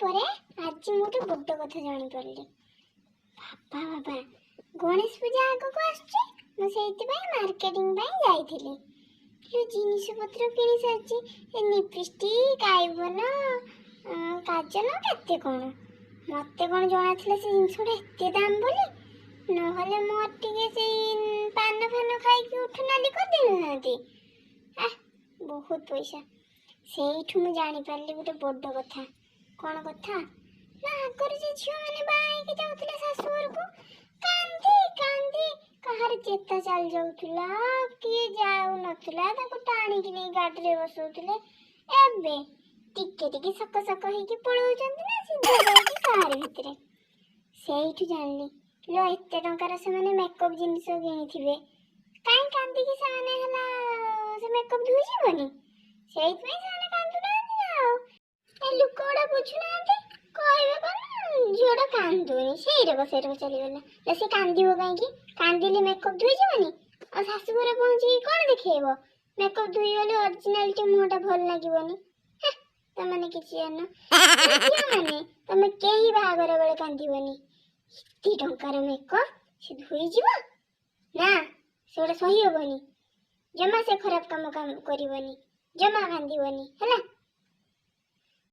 ପରେ ଆଜି ମୁଁ ଗୋଟେ ବଡ଼ କଥା ଜାଣିପାରିଲି। ବାବା ବାବା, ଗଣେଶ ପୂଜା ଆଗକୁ ଆସୁଛି। ମୁଁ ସେଇଥିପାଇଁ ମାର୍କେଟିଂ ପାଇଁ ଯାଇଥିଲି। ଯୋଉ ଜିନିଷପତ୍ର କିଣି ସାରିଛି, ଏ ଲିପଷ୍ଟିକ୍, ଆଇବନ, କାଜଲ, କେତେ କ'ଣ। ମୋତେ କ'ଣ ଜଣାଥିଲା ସେ ଜିନିଷଟା ଏତେ ଦାମ ବୋଲି। ନହେଲେ ମୋର ଟିକେ ସେଇ ପାନ ଫାନ ଖାଇକି ଓଠ ନାଲି କରିଦେଇନଥାନ୍ତି। ବହୁତ ପଇସା। ସେଇଠୁ ମୁଁ ଜାଣିପାରିଲି ଗୋଟେ ବଡ଼ କଥା। କ'ଣ କଥା ନା, ଆଗରୁ ଯେ ଝିଅମାନେ ବାହା ହେଇକି ଯାଉଥିଲେ ଶାଶୁଘରକୁ, କାନ୍ଦି କାନ୍ଦି କାହାର ଚେତା ଚାଲି ଯାଉଥିଲା, କିଏ ଯାଉନଥିଲା, ତାକୁ ଟାଣିକି ନେଇ ଗାଡ଼ିରେ ବସଉଥିଲେ। ଏବେ ଟିକେ ଟିକେ ସକ ସକ ହେଇକି ପଳଉଛନ୍ତି ନା ସିଧା ଯାଇକି କାର ଭିତରେ। ସେଇଠୁ ଜାଣିଲି ଲୋ, ଏତେ ଟଙ୍କାର ସେମାନେ ମେକଅପ୍ ଜିନିଷ କିଣିଥିବେ, କାହିଁ କାନ୍ଦିକି ସେମାନେ ହେଲା ସେ ମେକଅପ୍ ଧୋଇଯିବନି? ସେଇଥିପାଇଁ ସେମାନେ କାନ୍ଦୁନାହାନ୍ତି ନା। ଆଉ ଏ ଲୋକ ଗୁଡ଼ା ବୁଝୁନାହାନ୍ତି। କହିବେ କ'ଣ, ଝିଅଟା କାନ୍ଦୁନି, ସେଇରକ ସେଇରକ ଚାଲିଗଲା। ନା, ସେ କାନ୍ଦିବ କାହିଁକି? କାନ୍ଦିଲେ ମେକଅପ୍ ଧୋଇଯିବନି? ଆଉ ଶାଶୁ ଘରେ ପହଞ୍ଚିକି କ'ଣ ଦେଖେଇବ? ମେକଅପ୍ ଧୋଇଗଲେ ଅରିଜିନାଲିଟି ମୁହଁଟା ଭଲ ଲାଗିବନି। ହେଁ, ତମେମାନେ କିଛି ଜାଣିନ। ଝିଅମାନେ, ତମେ କେହି ବାହାଘର ବେଳେ କାନ୍ଦିବନି। ଏତେ ଟଙ୍କାର ମେକଅପ୍ ସେ ଧୋଇଯିବ ନା, ସେଗୁଡ଼ା ସହି ହବନି ଜମା। ସେ ଖରାପ କାମ କାମ କରିବନି, ଜମା କାନ୍ଦିବନି ହେଲା।